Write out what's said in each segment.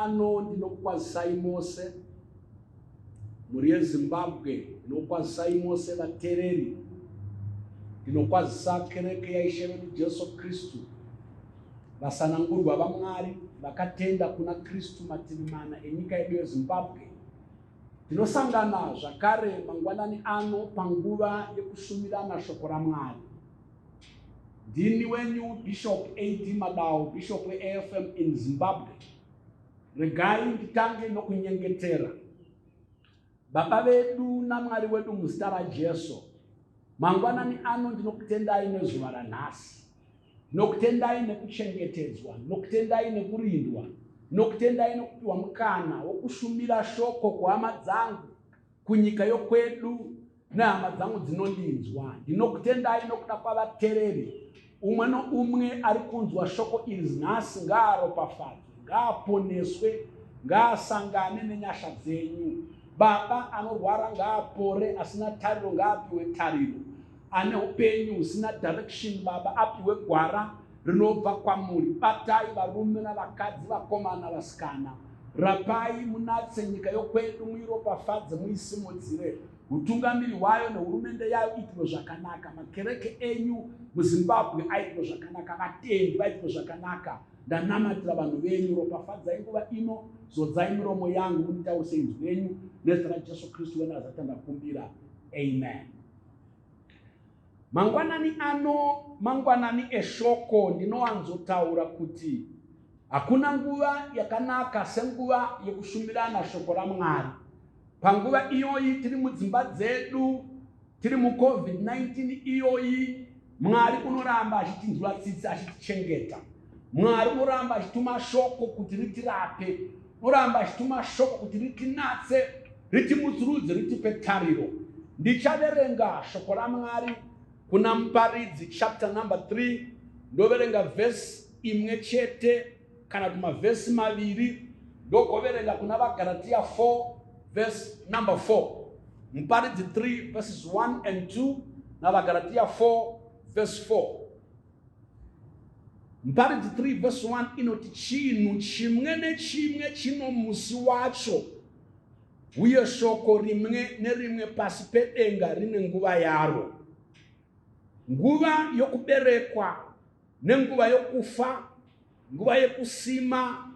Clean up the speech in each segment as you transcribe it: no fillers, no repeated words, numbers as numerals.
Ano ndinokukwazisai mose mhuri yeZimbabwe, ndinokukwazisai mose vatereri, ndinokwazisa kereke yaIshe vedu Jesu Kristu, vasanangurwa vaMwari vakatenda kuna Kristu mativi mana enyika yedu yeZimbabwe. Tinosangana zvakare mangwanani ano panguva yekushumirana shoko raMwari. Ndini wenyu Bishop AD Madao, Bishop weAFM in Zimbabwe. Regai nditange nokunyengetera. Baba vedu naMwari wedu muzita raJesu, mangwanani ano ndinokutendai nezuva ranhasi. Ndinokutendai nekuchengetedzwa, ndinokutendai nekurindwa, ndinokutendai nekupiwa mukana wokushumira shoko kuhama dzangu kunyika yokwedu nehama dzangu dzinondinzwa. Ndinokutendai nokuda kwavatereri, umwe noumwe ari kunzwa shoko iri nhasi ngaaropafadzwe, ngaaponeswe, ngaasangane nenyasha dzenyu. Baba, anorwara ngaapore, asina tariro ngaapiwe tariro, ane upenyu husina direction Baba apiwe gwara rinobva kwamuri. Batai varume navakadzi, vakomana, vasikana, rapai munatse nyika yokwedu, muiropafadze, muisimudzire, hutungamiri hwayo nehurumende yayo iitwe zvakanaka, makereke enyu muZimbabwe aiitwe zvakanaka, vatendi vaiitwe zvakanaka. Ndanamatira vanhu venyu, ropafadzai nguva ino, zodzai miromo yangu munditaurise inzwi renyu, nezita raJesu Kristu weNazareta ndakumbira, amen. Mangwanani ano, mangwanani eshoko, ndinowanzotaura kuti hakuna nguva yakanaka senguva yekushumirana shoko raMwari. Panguva iyoyi tiri mudzimba dzedu, tiri muCovid-19 iyoyi, Mwari unoramba achitinzwira tsitsi, achitichengeta. Mwari unoramba achituma shoko kuti ritirape, unoramba achituma shoko kuti ritinatse, ritimutsurudze, ritipe tariro. Ndichaverenga shoko raMwari kuna Muparidzi chapter number 3, ndoverenga vhesi imwe chete kana kuti mavhesi maviri, ndogoverenga kuna vaGaratiya 4 verse number 4. Muparidzi 3 verses 1 and 2 naVaGaratiya 4 verse 4. Muparidzi 3 verse 1 inoti chinhu chimwe nechimwe chino musi wacho uye shoko rimwe nerimwe pasi pedenga rine nguva yaro. Nguva yokuberekwa nenguva yokufa, nguva yekusima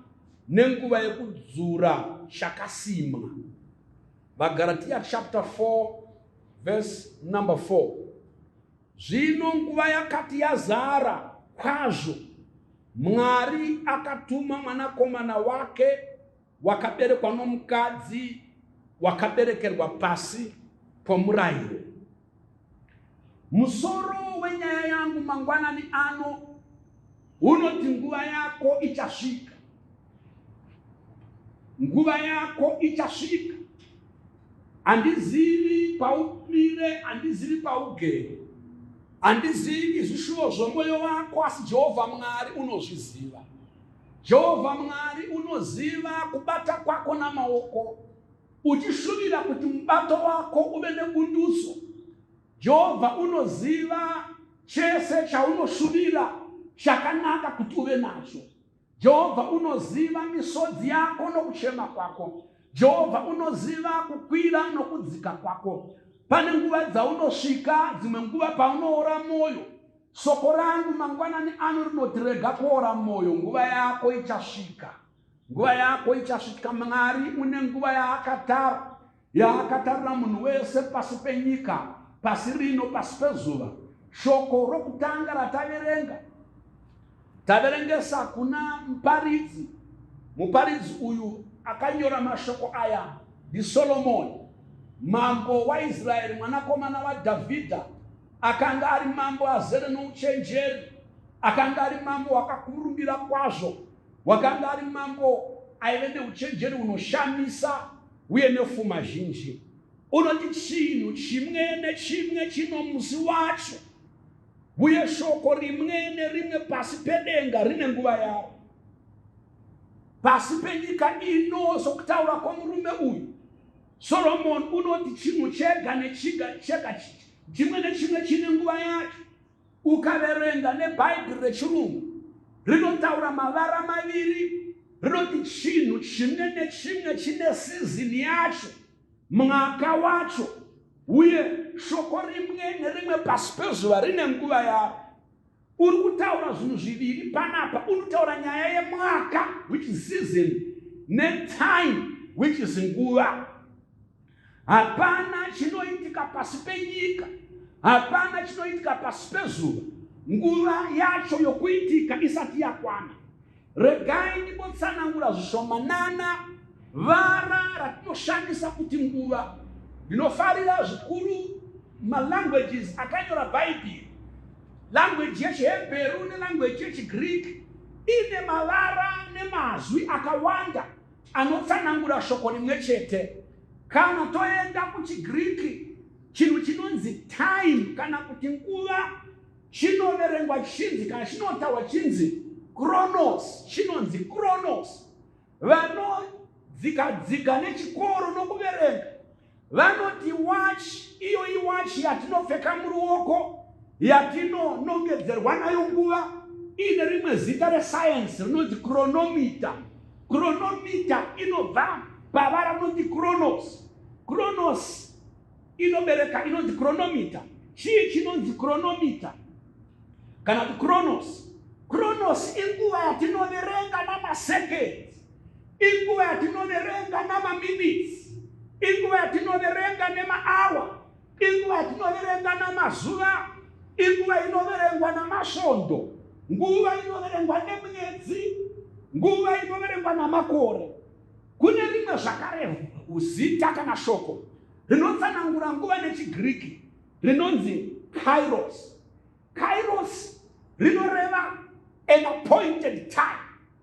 nenguva yekudzura chakasimwa. VaGaratiya chapter 4 verse number 4. Zvino nguva yakati yazara kwazvo, Mwari akatuma mwanakomana wake wakaberekwa nomukadzi, wakaberekerwa pasi pomurayiro. Musoro wenyaya yangu mangwanani ano unoti nguva yako ichasvika. Nguva yako ichasvika. Handizivi paumire, handizivi paugere, handizivi zvishuvo zvomwoyo wako, asi Jehovha Mwari unozviziva. Jehovha Mwari unoziva kubata kwako namaoko, uchishuvira kuti mubato wako uve nebundutso. Jehovha unoziva chese chaunoshuvira chakanaka kuti uve nacho. Jehovha unoziva misodzi yako nokuchema kwako. Jehovha unoziva kukwira nokudzika kwako. Pane nguva dzaunosvika, dzimwe nguva paunoora mwoyo. Soko rangu mangwanani ano rinoti rega kuora mwoyo, nguva yako ichasvika. Nguva yako ichasvika. Mwari une nguva yaakatara, yaakatarira munhu wese pasi penyika, pasi rino, pasi pezuva. Shoko rokutanga rataverenga, taverengesa kuna Muparidzi. Muparidzi uyu akanyora mashoko aya ndiSolomoni, mambo waIsraeri, mwanakomana waDhavhidha. Akanga ari mambo azere nouchenjeri, akanga ari mambo wakakurumbira kwazvo, wakanga ari mambo aive neuchenjeri hunoshamisa uye nefuma zhinji. Unoti chinhu chimwe nechimwe chino musi wacho, uye shoko rimwe nerimwe pasi pedenga rine nguva yaro. Pasi penyika ino, sokutaura kwomurume uyu, Solomon unoti chinhu chega nechiga chega chimwe nechimwe chine nguva yacho. Ukaverenga neBhaibheri reChirungu rinotaura mavara maviri, Rinoti chinhu chimwe nechimwe chine sizini yacho, mwaka wacho, uye shoko rimwe nerimwe pasi pezuva rine nguva yaro. Uri kutaura zvinhu zviviri panapa. Uri kutaura nyaya yemwaka, which is season, netime, which is nguva. Hapana chinoitika pasi penyika, hapana chinoitika pasi pezuva nguva yacho yokuitika isati yakwana. Regai ndimbotsanangura zvishomanana vara ratinoshandisa kuti nguva. Ndinofarira zvikuru malanguages akanyora Bhaibheri. Language yechiHebheru nelanguage yechiGreek ine mavara nemazwi akawanda anotsanangura shoko rimwe chete. Kana toenda kuchiGreek, chinhu chinonzi time kana kuti nguva chinoverengwa chinzi kana chinotaurwa chinzi kronos, chinonzi kronos. Vanodzikadzika nechikoro nokuverenga vanoti watch iyo iwachi yatinopfeka muruoko yatinonongedzerwa nayo nguva ine rimwe zita resayensi rinonzi chronometer. Chronometer inobva pavara rinonzi kronos. Kronos inobereka inonzi chronometer. Chii chinonzi chronometer kana kuti kronos? Kronos inguva yatinoverenga namaseconds, inguva yatinoverenga namaminutes, inguva yatinoverenga nemaawa, inguva yatinoverenga namazuva, inguva inoverengwa namasvondo, nguva inoverengwa nemwedzi, nguva inoverengwa namakore. Kune rimwe zvakare zita kana shoko rinotsanangura nguva nechiGiriki rinonzi kairos. Kairos rinoreva an appointed time,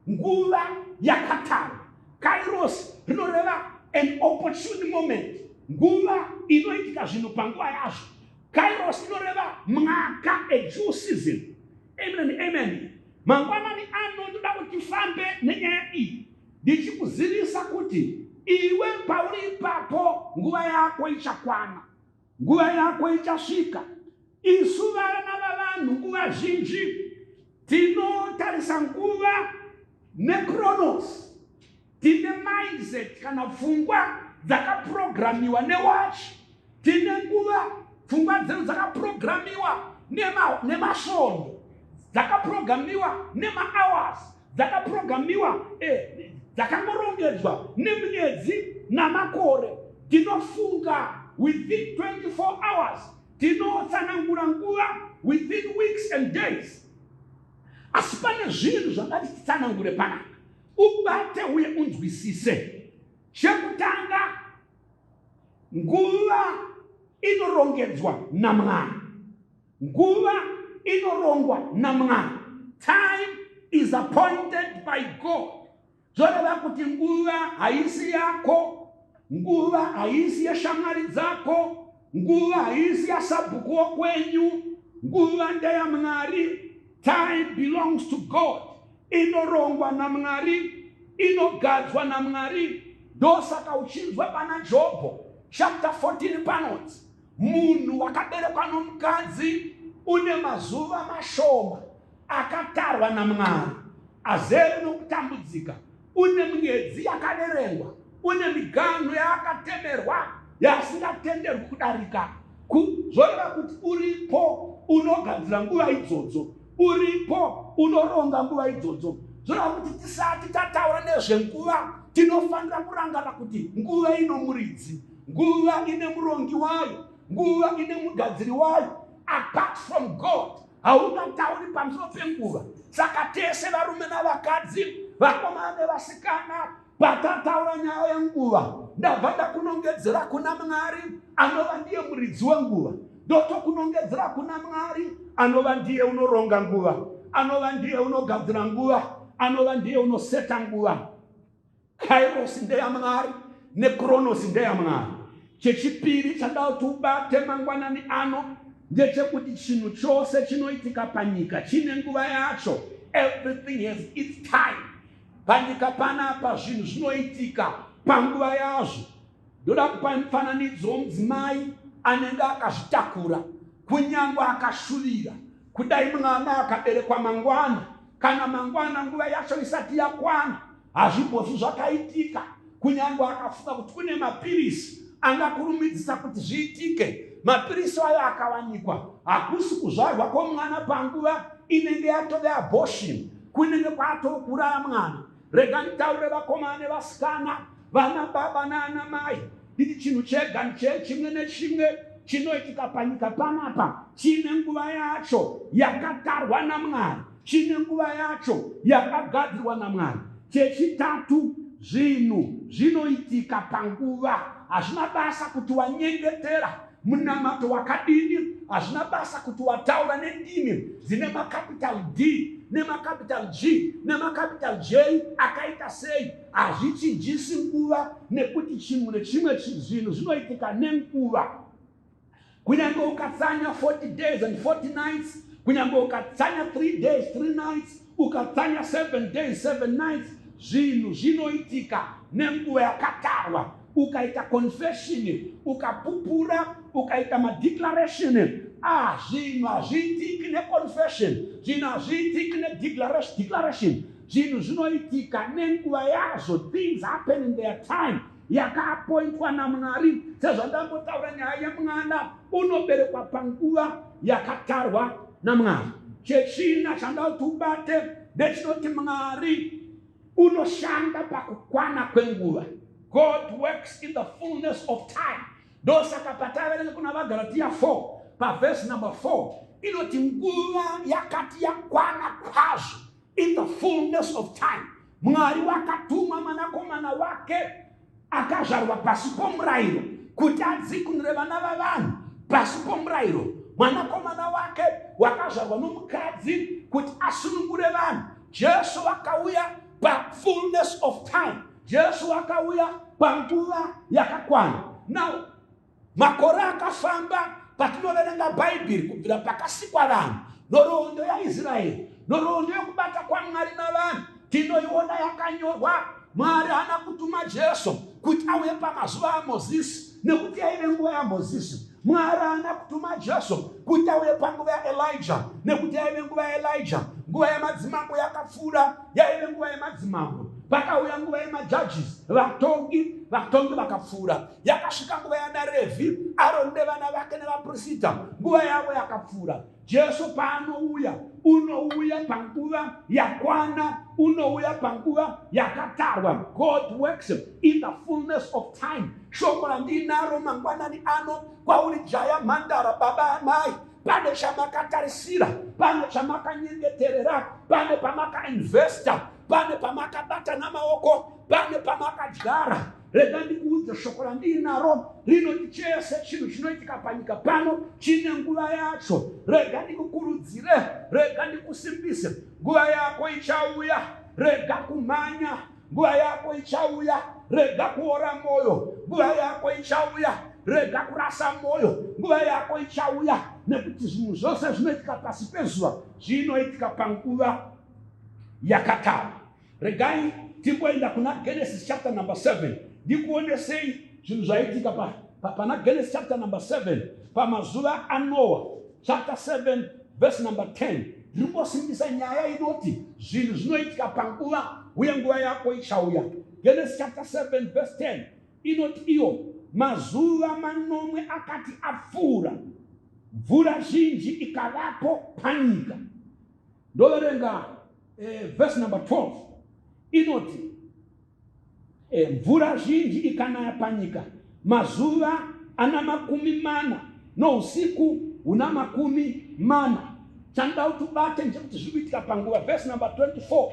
nguva yakatarwa. Kairos rinoreva an opportune moment, nguva inoitika zvinhu panguva yazvo. Kairos inoreva mwaka, a due season. Amen and amen. Mangwanani ano ndoda kuti tifambe nenyaya iyi ndichikuzivisa kuti iwe pauri ipapo nguva yako ichakwana, nguva yako ichasvika. Isu vana vavanhu nguva zhinji tinotarisa nguva nekronos. Tine mindset kana pfungwa dzakaprogramiwa newachi. Tine nguva pfungwa dzedu dzakaprogramiwa nemasvondo, dzakaprogramiwa nemahours, dzakaprogramiwa dzakangorongedzwa nemwedzi namakore. Tinofunga within 24 hours, tinotsanangura nguva within weeks and days. Asi pane zvinhu zvangati titsanangure panapa, ubate uye unzwisise. Chekutanga, nguva inorongedzwa naMwari. Nguva inorongwa naMwari. Time is appointed by God. Zvoreva kuti nguva haisi yako, nguva haisi yeshamwari dzako, nguva haisi yasabhuku wokwenyu, nguva ndeyaMwari. Time belongs to God. Inorongwa naMwari, inogadzwa naMwari. Ndosaka uchinzwa pana Jobho chapter 14 panonzi munhu wakaberekwa nomukadzi une mazuva mashoma akatarwa naMwari, azere nokutambudzika, une mwedzi yakaverengwa, une miganhu yaakatemerwa yaasingatenderwi kudarika. Zvoreva kuti uripo unogadzira nguva idzodzo, uripo unoronga nguva idzodzo. Zvoreva kuti tisati tataura nezvenguva tinofanira kurangarira kuti nguva ino muridzi, nguva ine murongi wayo, nguva ine mugadziri wayo. Apart from God haungatauri pamusoro penguva. Saka tese varume navakadzi, vakomana nevasikana, patataura nyaya yenguva, ndabva ndakunongedzera kuna Mwari anova ndiye muridzi wenguva. Ndotokunongedzera kuna Mwari anova ndiye unoronga nguva, anova ndiye unogadzira nguva, anova ndiye unoseta nguva. Kairos ndeyaMwari nekronos ndeyaMwari. Chechipiri chada kuti ubate mangwanani ano ndechekuti chinhu chose chinoitika panyika chine nguva yacho. Everything has its time. Panyika panapa zvinhu zvinoitika panguva yazvo. Ndoda kupa mufananidzo womudzimai anenge akazvitakura, kunyangwe akashuvira kudai mwana akaberekwa mangwana, kana mangwana nguva yacho isati yakwana. Hazvimbofi zvakaitika. Kunyange akafunga kuti kune mapirisi angakurumidzisa kuti zviitike, mapirisi ayo akawanikwa, hakusi kuzvarwa kwomwana panguva inenge yatove abortion, kunenge kwatove kuuraya mwana. Rega nditaurire vakomana nevasikana, vana baba naana mai, nditi chinhu chega chimwe nechimwe chinoitika panyika panapa chine nguva yacho yakatarwa naMwari, chine nguva yacho yakagadzirwa naMwari. Chechitatu, zvinhu zvinoitika panguva. Hazvina basa kuti wanyengetera munamato wakadini, hazvina basa kuti wataura nendimi dzine macapital D nemacapital G nemacapital J akaita sei, hazvichinjisi nguva, nekuti chimwe nechimwe zvinhu zvinoitika nenguva. Kunyange ukatsanya 40 days and 40 nights, kunyange ukatsanya 3 days 3 nights, ukatsanya 7 days 7 nights, zvinhu zvinoitika nenguva yakatarwa. Ukaita confession, ukapupura, ukaita madeclaration, zvinhu hazviitiki neconfession, zvinhu hazviitiki nedeclaration, zvinhu zvinoitika nenguva yazvo. Things happen in their time yakaapointwa naMwari. Sezvandambotaura nyaya yemwana unoberekwa panguva yakatarwa naMwari. Chechina chandoda kuti ubate ndechinoti Mwari unoshanda pakukwana kwenguva. God works in the fullness of time. Ndosaka pataverenga kuna vaGalatia 4 pavhesi number 4, inoti nguva yakati yakwana kwazvo, in the fullness of time, Mwari wakatuma mwanakomana wake akazvarwa pasi pomurayiro kuti adzikinure vana vavanhu pasi pomurayiro. Mwanakomana wake wakazvarwa nomukadzi kuti asunungure vanhu. Jesu wakauya pafullness of time. Jesu wakauya panguva yakakwana. Now, makore akafamba, patinoverenga Bhaibheri, kubvira pakasikwa vanhu, nhoroondo yaIsraeri, nhoroondo yokubata kwaMwari navanhu, tinoiona yakanyorwa. Mwari haana kutuma Jesu kuti auye pamazuva aMozisi, nekuti yaive nguva yaMozisi. Mwari haana kutuma Jesu kuti auye panguva yaElijah, nekuti yaive nguva yaElijah. Nguva yamadzimambo yakapfuura, yaive nguva yemadzimambo. Pakauya nguva yemajudges, vatongi, vatongi vakapfuura. Yakasvika nguva yanaRevhi, Aroni nevana vake nevaprista, nguva yavo yakapfuura. Jesu paanouya, unouya panguva yakwana, unouya panguva yakatarwa. God works in the fullness of time. Shoko randinaro mangwanani ano kwauri, jaya, mhandara, baba, amai, pane chamakatarisira, pane chamakanyengeterera, pane pamakainvesta, pane pamakabata namaoko, pane pamakadyara. Rega ndikuudze, shoko randinaro rinoti chese chinhu chinoitika panyika pano chine nguva yacho. Rega ndikukurudzire, rega ndikusimbise, nguva yako ichauya. Rega kumhanya, nguva yako ichauya. Rega kuora mwoyo, nguva yako ichauya. Rega kurasa mwoyo, nguva yako ichauya, nekuti zvinhu zvose zvinoitika pasi pezuva zvinoitika panguva yakatarwa. Regai timboenda kuna Genesis chapter number 7, ndikuonesei zvinhu zvaitika pana Genesis chapter number 7 pamazuva aNoa. Chapter 7 verse number 10. Ndirimbosimbisa nyaya inoti zvinhu zvinoitika panguva uye nguva yako ichauya. Genesis chapter 7 verse 10 inoti iyo, mazuva manomwe akati apfuura, mvura zhinji ikavapo panyika. Ndoverenga verse number 12, inoti mvura zhinji ikanaya panyika mazuva ana 40 nousiku huna 40. Chanoda kuti ubate ndechekuti zviri kuitika panguva. Verse number 24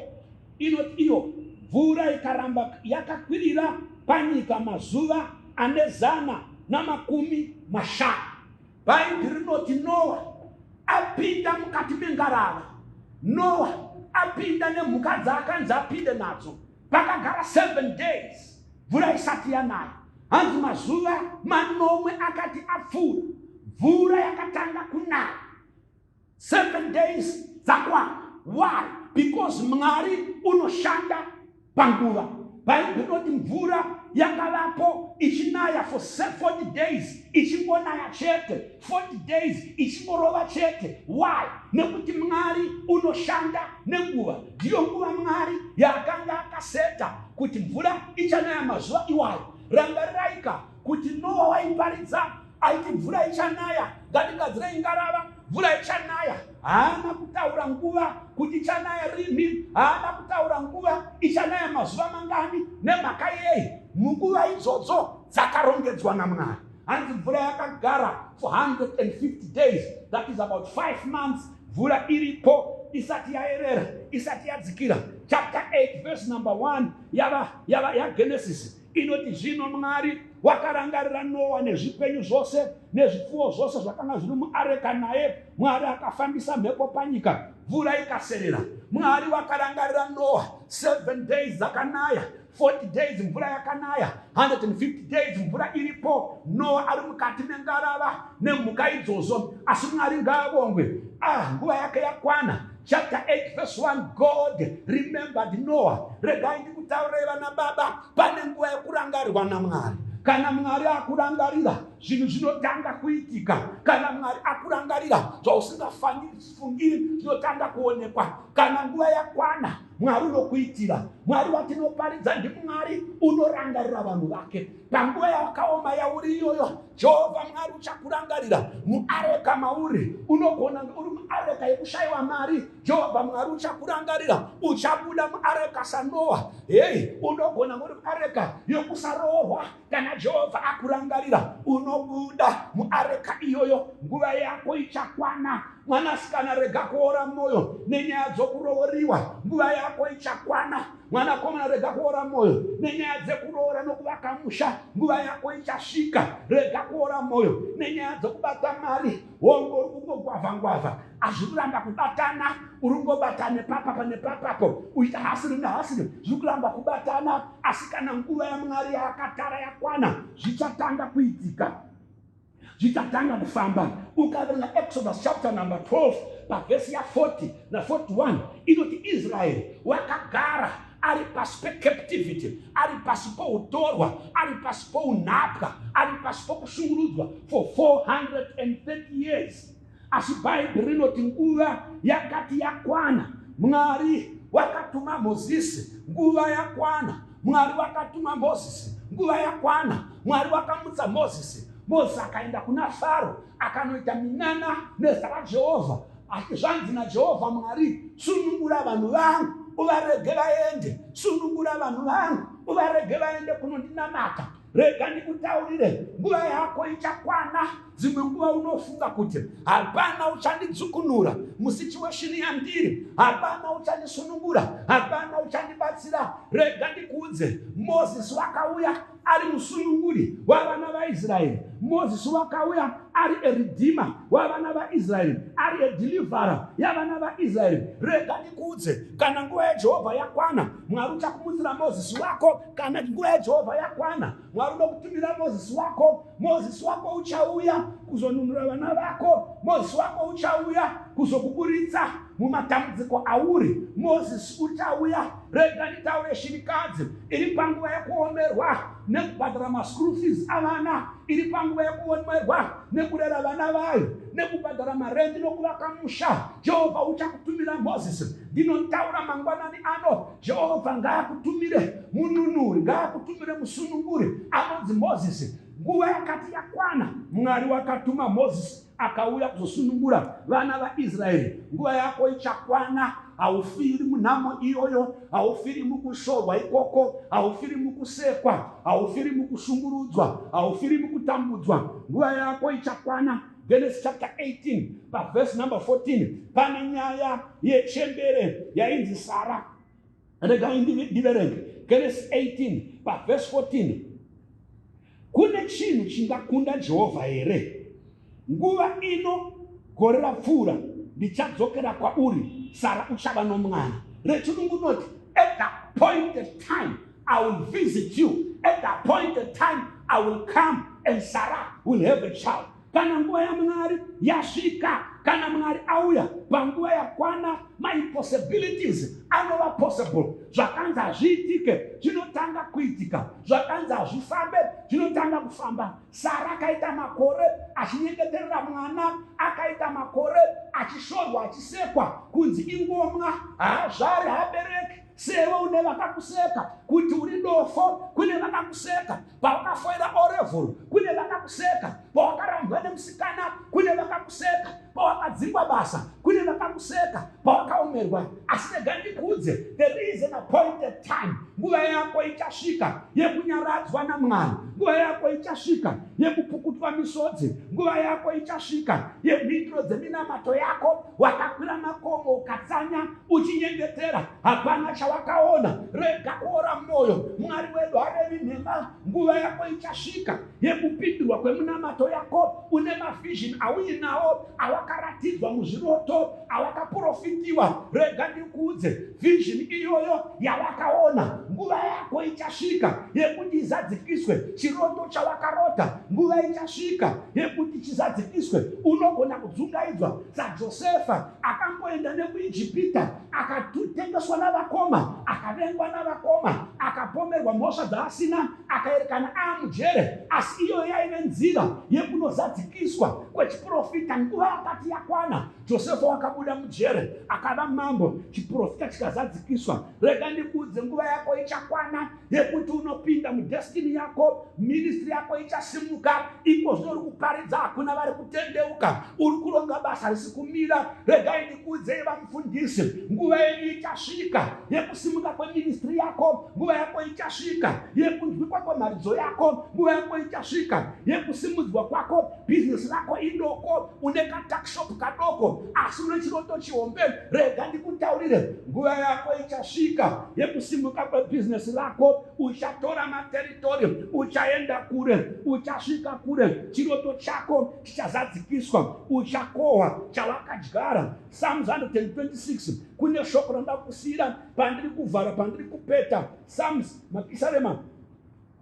inoti iyo, mvura ikaramba yakakwirira panyika mazuva ane 150. Bhaibheri rinoti Noa apinda mukati mengarava, Noa apinda nemhuka dzaakanzi apinde nadzo, pakagara 7 days mvura isati yanaya. Hanzi mazuva manomwe akati apfuura, mvura yakatanga kunaya. 7 days dzakwana. Why? Because Mwari unoshanda panguva. Bhaibheri rinoti mvura yakavapo ichinaya for 40 days, ichingonaya chete, 40 days ichingorova chete. Why? Nekuti Mwari unoshanda nenguva. Ndiyo nguva Mwari yaakanga akaseta kuti mvura ichanaya mazuva iwayo. Rangariraika kuti Noa waiparidza aiti mvura ichanaya, ngatigadzirei ngarava, mvura ichanaya. Haana kutaura nguva kuti ichanaya rini, haana kutaura nguva ichanaya mazuva mangani. Nemhaka yei? Munguva idzodzo dzakarongedzwa naMwari. Hanzi mvura yakagara for 150 days, that is about 5 months, mvura iripo isati yaerera, isati yadzikira. Chapter 8 verse number 1 yava yava yaGenesis inoti, zvino Mwari wakarangarira Noa nezvipenyu zvose nezvipfuwo zvose zvakanga zviri muareka naye. Mwari akafambisa mhepo panyika, mvura ikaserera. Mwari wakarangarira Noa. 7 days dzakanaya, 40 days mvura yakanaya, 150 days mvura iripo, Noa ari mukati mengarava nemhuka idzodzo. Asi Mwari ngaavongwe, ah, nguva yake yakwana. Chapter 8 verse 1, God remembered Noah. Regai ndikutaurire, vana baba, pane nguva yekurangarirwa naMwari. Kana Mwari akurangarira, zvinhu zvinotanga kuitika. Kana Mwari akurangarira, zvausingafungiri zvinotanga kuonekwa. Kana nguva yakwana, Mwari unokuitira. Mwari watinoparidza ndiMwari unorangarira vanhu vake. Panguva yawakaoma yauri iyoyo, Jehovha Mwari uchakurangarira. Muareka mauri, unogona uri muareka yekushayiwa mari, Jehovha Mwari uchakurangarira, uchabuda muareka saNoa. Hei, unogona uri muareka yekusaroorwa, kana Jehovha akurangarira, unobuda muareka iyoyo. Nguva yako ichakwana. Mwanasikana, rega kuora mwoyo nenyaya dzokurooriwa, nguva yako ichakwana. Mwanakomana, rega kuora mwoyo nenyaya dzekuroora nokuvaka musha, nguva yako ichasvika. Rega kuora mwoyo nenyaya dzokubata mari. Hongo uri kungogwavha-ngwavha, hazviri kuramba kubatana, uri kungobata nepapapa nepapapo, uita hasiri nehasiri, zviri kuramba kubatana. Asi kana nguva yaMwari yaakatara yakwana, zvichatanga kuitika, zvichatanga kufamba. Ukaverenga Exodus chapter number 12 pavhesi ya40 na41, inoti Israeri wakagara ari pasi pecaptivity, ari pasi poutorwa, ari pasi pounhapwa, ari pasi pokushungurudzwa for 430 years. Asi Bhaibheri rinoti nguva yakati yakwana, Mwari wakatuma Mozisi. Nguva yakwana, Mwari wakatuma Mozisi. Nguva yakwana, Mwari wakamutsa Mozisi. Mozisi akaenda kuna Faro, akanoita minana nezita raJehovha. Asi zvanzi naJehovha Mwari, sunungura vanhu vangu uvarege vaende, sunungura vanhu vangu uvarege vaende kunondinamata. Rega ndikutaurire, nguva yako ichakwana. Dzimwe nguva unofunga kuti hapana uchandidzukunura musituation yandiri, hapana uchandisunungura, hapana uchandibatsira. Rega ndikuudze, Mozisi wakauya ari musununguri wavana vaIsraeri. Mozisi wakauya ari a redeemer wavana vaIsraeri, ari a deliverer yavana vaIsraeri. Rega ndikuudze, kana nguva yaJehovha yakwana, Mwari uchakumutsira Mozisi wako. Kana nguva yaJehovha yakwana, Mwari unokutumira Mozisi wako. Mozisi wako uchauya kuzonunura vana vako. Mozisi wako uchauya kuzokuburitsa mumatambudziko auri. Mozisi uchauya. Rega nditaure, shirikadzi iri panguva yekuomerwa nekubhadhara maschool fees avana, iri panguva yekuomerwa nekurera vana vayo, nekubhadhara marendi nokuvaka musha, Jehovha uchakutumira Mozisi. Ndinotaura mangwanani ano, Jehovha ngaakutumire mununuri, ngaakutumire musununguri anonzi Mozisi. Nguva yakati yakwana, Mwari wakatuma Mozisi, akauya kuzosunungura vana vaIsraeri. Nguva yako ichakwana. Haufiri munhamo iyoyo, haufiri mukushorwa ikoko, haufiri mukusekwa, haufiri mukushungurudzwa, haufiri mukutambudzwa. Nguva yako ichakwana. Genesis chapter 18 pavhesi number 14, pane nyaya yechembere yainzi Sara. Regai ndiverenge Genesis 18 pavhesi 14. Kune chinhu chingakunda Jehovha here? Nguva ino gore rapfuura ndichadzokera kwauri, Sara uchava nomwana. Rechirungu rinoti, "At the appointed time I will visit you, at the appointed time I will come and Sarah will have a child." Kana nguva yaMwari yasvika, kana Mwari auya panguva yakwana, maimpossibilities anova possible. Zvakanzi hazviitike zvinotanga kuitika, zvakanzi hazvifambe zvinotanga kufamba. Sara akaita makore achinyengeterera mwana, akaita makore achishorwa, achisekwa kunzi ingomwa, haazvari, haabereki. Sewe une vakakuseka kuti uri dofo, kune vakakuseka pawakafoira O-level, kune vakakuseka pawakarambwa nemusikana, kune vakakuseka pawakadzingwa basa, kune vakakuseka pawakaomerwa. Asi rega ndikuudze, there is an appointed time. Nguva yako ichasvika yekunyaradzwa naMwari. Nguva yako ichasvika yekupukutwa misodzi. Nguva yako ichasvika yemhinduro dzeminamato yako. Wakakwira makomo ukatsanya uchinyengetera, hapana chawakaona. Rega kuora mwoyo, Mwari wedu harevi nhema. Nguva yako ichasvika yekupindurwa kwemunamato yako. Une mavision auinawo awakaratidzwa muzviroto, awakaprofitiwa. Rega ndikuudze, vision iyoyo yawakaona, nguva yako ichasvika yekuti izadzikiswe. Chiroto chawakarota, nguva ichasvika yekuti chizadzikiswe. Unogona kudzungaidzwa saJosefa akamboenda nekuIjipita, akatengeswa navakoma, akavengwa navakoma, akapomerwa mhosva dzaasina, akaerekana aamujere. Asi iyoyo yaive nzira yekunozadzikiswa kwechiprofita. Nguva yakati yakwana, Josefa wakabuda mujere akava mambo, chiprofita chikazadzikiswa. Rega ndikuudze, nguva yako ichakwana yekuti unopinda mudestiny yako, ministry yako ichasimuka. Iko zvino uri kuparidza, hakuna vari kutendeuka, uri kuronga basa risi kumira. Regai ndikuudzei vamufundisi, nguva yenyu ichasvika yekusimuka kweministry yako. Nguva yako ichasvika yekunzwikwa kwemharidzo yako. Nguva yako ichasvika yekusimudzwa kwako. Bhizinesi rako idoko, une katakshop kadoko, asi une chiroto chihombe. Rega ndikutaurire, nguva yako ichasvika yekusimuka kwebhizinesi rako. Uchatora materitori, uchaenda kure, uchasvika kure. Chiroto chako chichazadzikiswa, uchakohwa chawakadyara. Psalms 126, kune shoko randakusiyira pandiri kuvhara, pandiri kupeta. Psalms, Mapisarema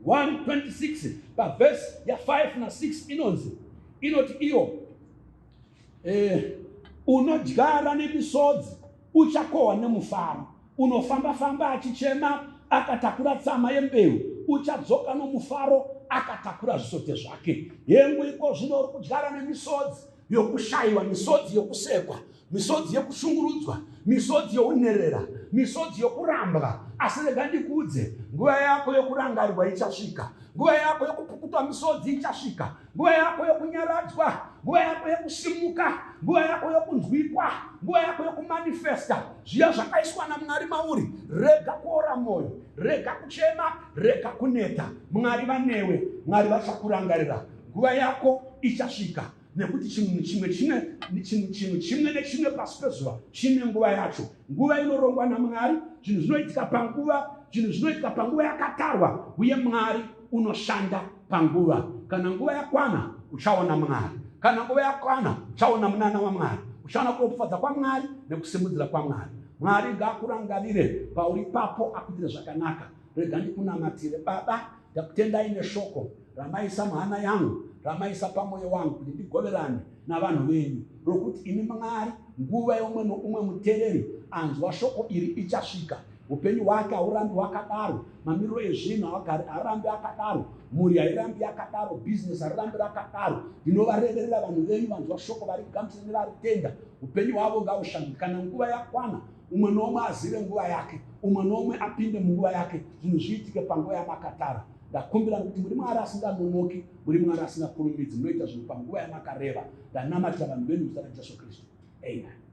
126 pavhesi ya5 na6 inonzi, inoti iyo unodyara nemisodzi uchakohwa nemufaro. Unofamba-famba achichema akatakura tsama yembeu, uchadzoka nomufaro akatakura zvisote zvake. Yengu iko zvino uri kudyara nemisodzi yokushayiwa, misodzi yokusekwa, misodzi yekushungurudzwa, misodzi younherera, misodzi yokurambwa. Asi rega ndikuudze, nguva yako yokurangarirwa ichasvika. Nguva yako yokupukutwa misodzi ichasvika. Nguva yako yokunyaradzwa, nguva yako yekusimuka, nguva yako yokunzwikwa, nguva yako yokumanifesta zviya zvakaiswa naMwari mauri. Rega kuora mwoyo, rega kuchema, rega kuneta. Mwari vanewe, Mwari vachakurangarira. Nguva yako ichasvika, nekuti chinhu chimwe chimwe chinhu chinhu chimwe nechimwe pasi pezuva chine nguva yacho. Nguva inorongwa naMwari, zvinhu zvinoitika panguva, zvinhu zvinoitika panguva yakatarwa, uye Mwari unoshanda panguva. Kana nguva yakwana, uchaona Mwari. Kana nguva yakwana, uchaona munana waMwari, uchaona kuropafadza kwaMwari nekusimudzira kwaMwari. Mwari ngaakurangarire pauri ipapo, akuitire zvakanaka. Rega ndikunamatire. Baba, ndakutendai neshoko ramaisa muhana yangu, ramaisa pamwoyo wangu kuti ndigoverane navanhu venyu, rokuti imi Mwari, nguva yeumwe noumwe muteereri anzwa shoko iri ichasvika. Upenyu hwake haurambi hwakadaro, mamiriro ezvinhu haarambi akadaro, mhuri hairambi yakadaro, bhizinesi harirambi rakadaro. Ndinovareverera vanhu venyu vanzwa shoko, varigamuchira nevaritenda. Upenyu hwavo ngahushanduke. Kana nguva yakwana, umwe noumwe azive nguva yake, umwe noumwe apinde munguva yake, zvinhu zviitike panguva yamakatara. Ndakumbira nekuti muri Mwari asinganonoki, muri Mwari asingakurumidzi, munoita zvinhu panguva yamakareva. Ndanamatira vanhu venyu muzita raJesu Kristu, amen.